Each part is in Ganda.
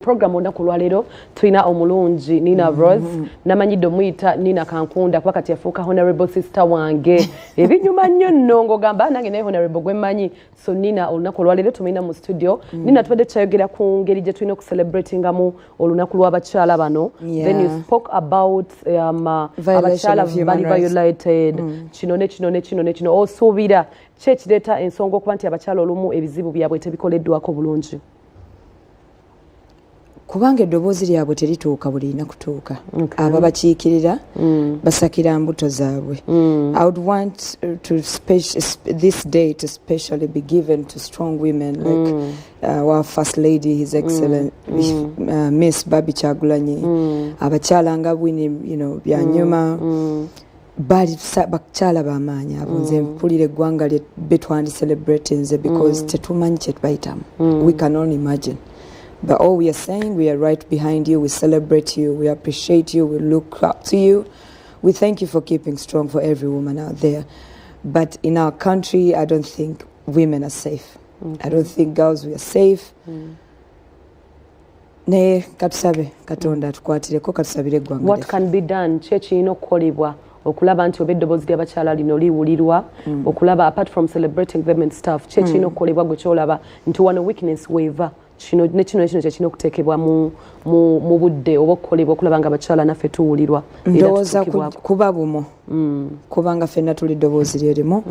Program olunaku olwaleero tulina omulungi Nina Rose. Namanyidde omuyita Nina Kankunda kuba kati yafuuka honorable sister wange. Ebinyuma nnyo nno ng'ogamba nange naye honorable gwe mmanyi. So Nina olunaku olwaleero tumulina mu studio. Nina, tubadde tukyayogera ku ngeri gye tulina okucelebratingamu olunaku lw'abakyala bano. Then you spoke about abakyala bali violated, kino ne kino ne kino ne kino. Osuubira ki ekireeta ensonga okuba nti abakyala olumu ebizibu byabwe tebikoleddwako bulungi? Kubanga eddoboozi lyabwe terituuka bulirina kutuuka. Ababakiikirira basakira mbuto zaabwe. I would want to this day to specially be given to strong women like our First Lady, His Excellent Miss Barbie Kyagulanyi, abakyala nga Winnie Byanyuma. Bali bakyala bamaanyi abo. Nze mpulira eggwanga betwandi celebratinze because tetumanyi kyetubayitamu. We can only imagine. But all we are saying, we are right behind you, we celebrate you, we appreciate you, we look up to you. We thank you for keeping strong for every woman out there. But in our country, I don't think women are safe. I don't think girls, we are safe. Naye katusabe Katonda atukwatireko, katusabire eggwanga. What can be done? Ki ekirina okukolebwa okulaba nti oba eddoboozi ly'abakyala lino liwulirwa, okulaba apart from celebrating them and stuff, ki ekirina okukolebwa gwe kyolaba nti wano weakness weeva, kino ne kino ne kino kyekirina okuteekebwa mu budde oba okukolebwa okulaba nga abakyala naffe tuwulirwa era Ndowooza tutuukibwako? Kuba bumu, kubanga ffenna tuli ddoboozi lyerimu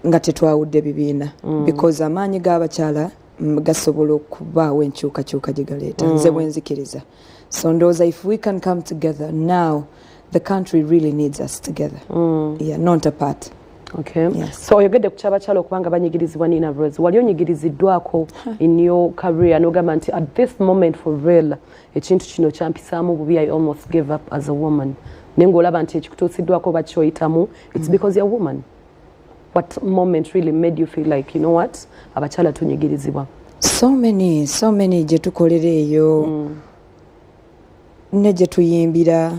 nga tetwawudde bibiina, because amaanyi g'abakyala gasobola okubaawo enkyukakyuka gye galeeta. Nze bwe nzikiriza. So ndowooza if we can come together now, the country really needs us together, yeah, not apart. Yes. So oyogedde ku kyabakyala okuba nga banyigirizibwa. Nina Rose, wali onyigiriziddwako in your career n'ogamba nti at this moment, for real, ekintu kino kyampisaamu bubi, I almost gave up as a woman, naye ng'olaba nti ekikutuusiddwako oba kyoyitamu, it's because you're a woman? What moment really made you feel like, you know what, abakyala tunyigirizibwa? So many, so many. Gye tukolera eyo ne gye tuyimbira.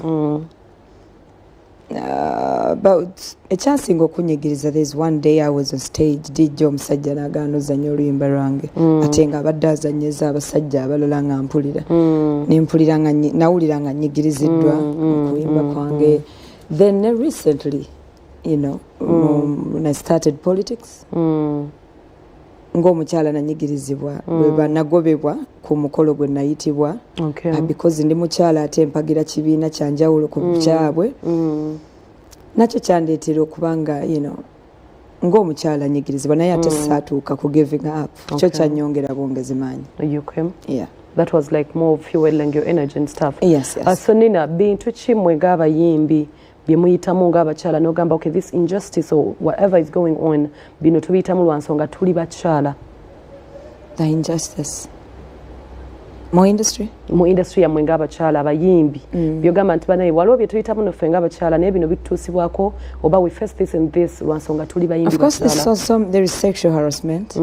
But ekyansinga okunyigiriza, there's one day I was on stage, DJ omusajja n'agaana ozanya oluyimba lwange, ate nga abadde azanyeza abasajja abalala, nga mpulira nempulira nga nawulira nga nyigiriziddwa mu kuyimba kwange. Then ne recently, when I started politics, ng'omukyala nanyigirizibwa bwe banagobebwa ku mukolo gwe nayitibwa because ndi mukyala ate mpagira kibiina kyanjawulo ku kyabwe. Nakyo kyandeetera okuba nga ng'omukyala nyigirizibwa, naye ate saatuuka ku giving up. Kyo kyanyongera bwongezi maanyi. Yeah. That was like more fueling your energy and stuff. Yes. So Nina, bintu ki mmwe ng'abayimbi bye muyitamu ng'abakyala n'ogamba, okay, this injustice or whatever is going on, bino tubiyitamu lwa nsonga tuli bakyala? The injustice mu industry? Mu industry yammwe ng'abakyala abayimbi, byogamba nti banaye waliwo bye tuyitamu naffe ng'abakyala, naye bino bitutuusibwako oba we face this and this lwa nsonga tuli bayimbi Of course there's bakyala. There is sexual harassment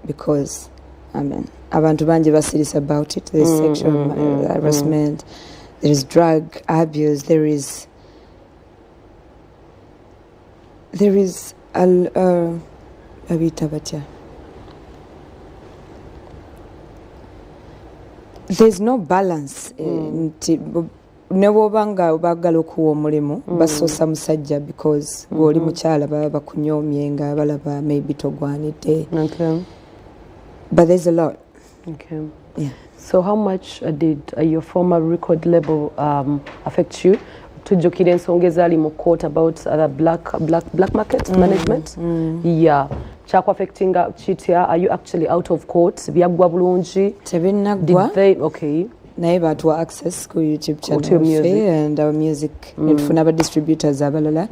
because, I mean, abantu bangi basirisa about it. There is sexual harassment, there is drug abuse, there is babiyita batya, there's no balance. Nti ne bw'oba nga baagala okuwa omulimu, basoosa musajja because bw'oli mukyala baba bakunyoomye nga balaba maybe togwanidde. But there's a lot. Yeah. So how much did your former record label affect you? Tujjukira ensonga ezaali mu court about the black market management. Yeah. Kyakuaffectinga kitya? Are you actually out of court? Byaggwa bulungi? Tebinnaggwa. Did they okay. Naye batuwa access ku YouTube channel To your music. Yaffe and our music, netufuna aba distributors abalala,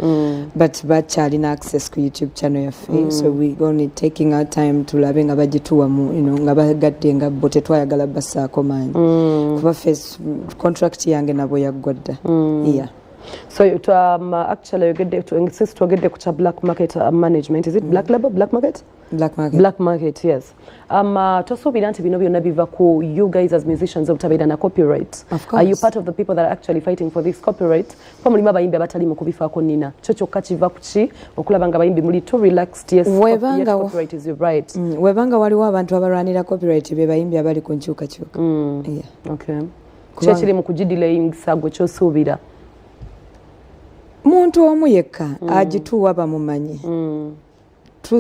but bakyalina access ku YouTube channel yaffe, so we only taking our time tulabe nga bagituwa mu nga bagadde nga bo. Tetwayagala bassaako maanyi kuba ffe contract yange nabo yaggwa dda, yeah. So to, actually oyogedde since twogedde ku kya black market management, is it black label, black market? Black market. Black market, yes. Tosuubira nti bino byonna biva ku you guys as musicians obutabeera na copyright? Of course. Are you part of the people that are actually fighting for this copyright? Kuba mulimu abayimbi abatali mu kubifaako. Nina kyo kyokka kiva ku ki okulaba nga abayimbi muli too relaxed? Yes, yet copyright is your right. Webanga waliwo abantu abalwanira copyright, be bayimbi abali ku nkyukakyuka. Yeah. Okay. Kyekiri mu kugidelayingisa, gwe kyosuubira? Muntu omu yekka agituwa bamumanyi.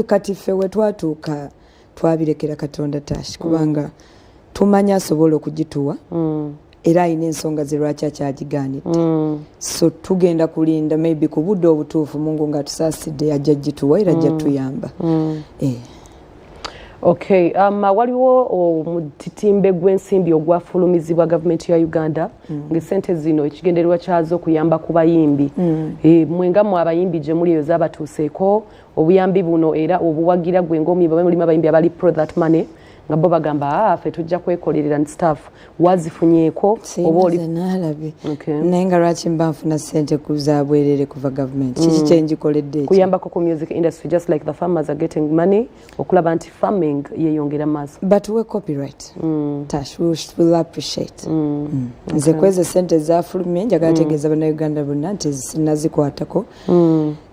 Kati ffe we twatuuka twabirekera Katonda, Tash, kubanga tumanyi asobola okugituwa era alina ensonga ze lwaki akyagigaanidde. So tugenda kulinda maybe ku budde obutuufu, Mungu ng'atusaasidde, ajja gituwa era ajja tuyamba. Eh. Okay, waliwo omutitimbe gw'ensimbi ogwafulumizibwa gavumenti ya Uganda, ng'essente zino ekigendererwa kyazo okuyamba ku bayimbi. Mwe nga mmwe abayimbi gye muli eyo, zaabatuuseeko obuyambi buno era obuwagira gwe ng'omuyimbi? Oba mulimu abayimbi abali pro that money, nga bo bagamba, "Ah, ffe tujja kwekolerera," and stuff? Wazifunyeeko oba oli? Siyinza naalabye. Okay. Naye nga lwaki mba nfuna ssente ku zabwerere kuva gavumenti? Kiki kyenjikoledde ekyo? Kuyambako ku music industry, just like the farmers are getting money okulaba nti farming yeyongera maaso. Batuwe copyright, Tash, we will appreciate. Nze kweza sente zafulumye, njagala tegeeza Bannayuganda bonna nti sinazikwatako.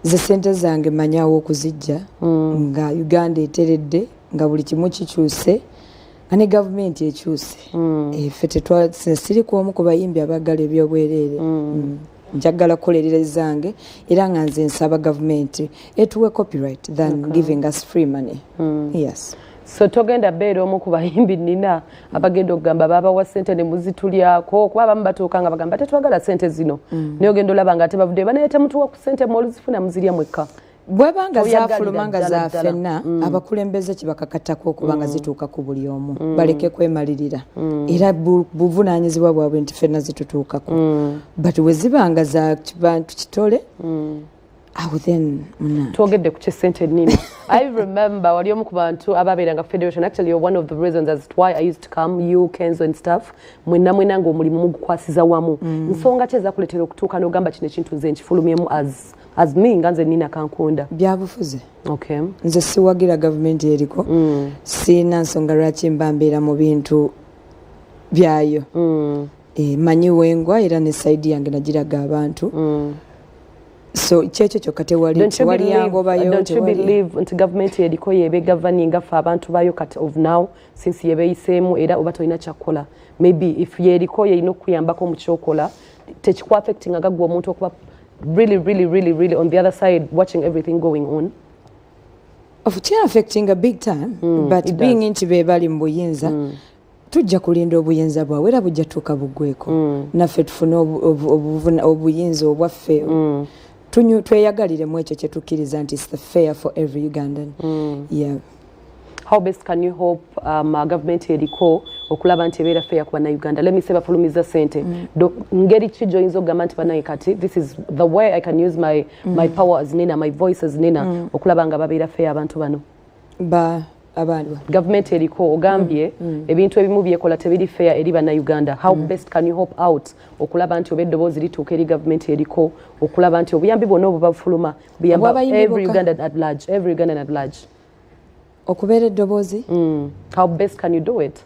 Ze sente zange, manyawo okuzijja nga Uganda eteredde, nga buli kimu kikyuse, nga ne gavumenti ekyuse. Ffe siri ku omu ku bayimbi abagala ebyobwereere. Njagala kukolerera zange, era nga nze nsaba gavumenti etuwe copyright than giving us free money, yes. So togenda beera omu ku bayimbi nina abagenda okugamba babawa sente ne muzitulyako? Kuba abamu batuuka nga bagamba, "Tetwagala sente zino," naye ogenda olaba nga ate bavudde banaye, "Temutuwa ku sente, mwe oluzifuna muzirya mwekka." Bwebanga Oyagalira zafuluma nga ddala ddala. zafenna, abakulembeze kibakakatako okuba nga zituuka ku buli omu, baleke kwemalirira. Era buvunaanyizibwa bwabwe nti ffenna zitutuukako. But bwe ziba nga za bantu kitole, awo then munange. Twogedde ku kyesente ennini. I remember wali omu ku bantu ababeeranga federation. Actually, you're one of the reasons as to why I used to come, you, Kenzo and stuff. Mwenna mwena ng'omulimu mugukwasiza wamu. Nsonga ki ezakuleetera okutuuka n'ogamba, "Kino ekintu nze nkifulumyemu as me, nga nze Nina Kankunda"? Byabufuzi. Okay. Nze siwagira gavumenti eriko. Siina nsonga lwaki mba mbeera mu bintu byayo. Manyi wengwa, era ne side yange nagiraga abantu. So kyekyo kyokka, tewali tewali yangobayo. Don't you believe nti gavumenti eriko yeba governing ffe abantu bayo kati of now, since yebeeyiseemu, era oba tolina kyakukola, maybe if yeriko yerina okukuyambako mu kyokola, tekikuaffectinga nga gwe omuntu okuba really, really, really, really on the other side, watching everything going on? Of affecting a big time, but it being does. Nti be bali mu buyinza, tujja kulinda obuyinza bwabwe era bujja tuuka buggweko, naffe tufune obuyinza obwaffe. Tweyagaliremu ekyo kyetukkiriza nti it's the fair for every Ugandan, yeah. How best can you hope government eriko okulaba nti ebeera fair ku Bannayuganda? Let me say bafulumiza sente. Ngeri ki gy'oyinza okugamba nti, "Bannaye, kati this is the way I can use my power as Nina, my voice as Nina, okulaba nga babeera fair abantu bano"? Ba abaaliwa? Gavumenti eriko, ogambye ebintu ebimu byekola tebiri fair eri Bannayuganda. How best can you hope out okulaba nti oba eddoboozi lituuka eri gavumenti eriko okulaba nti obuyambi bwonna obuba bufuluma buyamba Obw'abayimbi every bokka? Ugandan at large, every Ugandan at large? Okubeera eddoboozi. How best can you do it?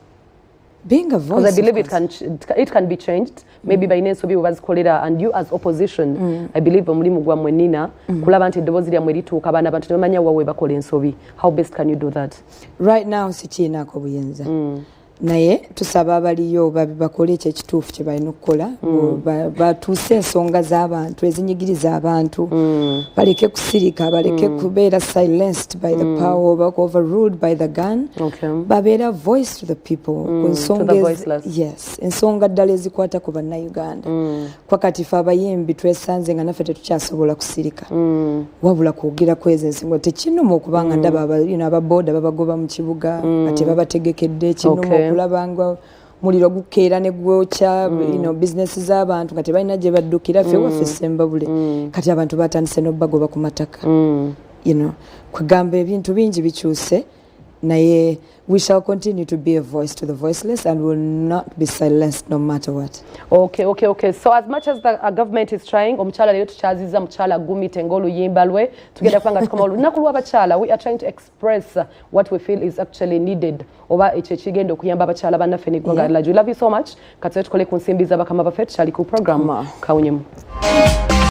Being a Because voice, I of believe it course. can it can be changed. Maybe balina ensobi bwe bazikolera, and you as opposition, I believe omulimu gwammwe nina kulaba nti eddoboozi lyammwe lituuka abaana, abantu ne bamanya wa we bakola ensobi. How best can you do that? Right now sikiinaako buyinza, naye tusaba abaliyo bakole ekyo ekituufu kye balina okukola. Batuuse ensonga z'abantu ezinyigiriza abantu, baleke kusirika, baleke kubeera silenced by the power oba overruled by the gun. Babeera voice to the people ku nsonga To the voiceless. Yes, ensonga ddala ezikwata ku Bannayuganda. Kwa kati fe abayimbi twesanze nga naffe tetukyasobola kusirika wabula kwogera ku ezo ensonga. Tekinuma okubanga ndaba ababoda babagoba mu kibuga nga tebabategekedde. Kinuma okulaba nga muliro gukeera ne gwokya bizinesi z'abantu nga tebalina gye baddukira. Ffe waffe Sembabule kati abantu batandise n'obbagoba ku mataka. Kwegamba ebintu bingi bikyuse. Naye we shall continue to be a voice to the voiceless and will not be silenced no matter what. Okay. So as much as the government is trying, omukyala leero tukyaziza mukyala Gumite ng'oluyimba lwe tugenda kuba nga tukoma olunaku lw'abakyala. We are trying to express what we feel is actually needed oba ekyo ekigenda okuyamba abakyala bannaffe n'eggwanga. We love you so much. Kati tukole ku nsimbi z'abakama baffe, tukyali ku program. Ma. Kawunyemu.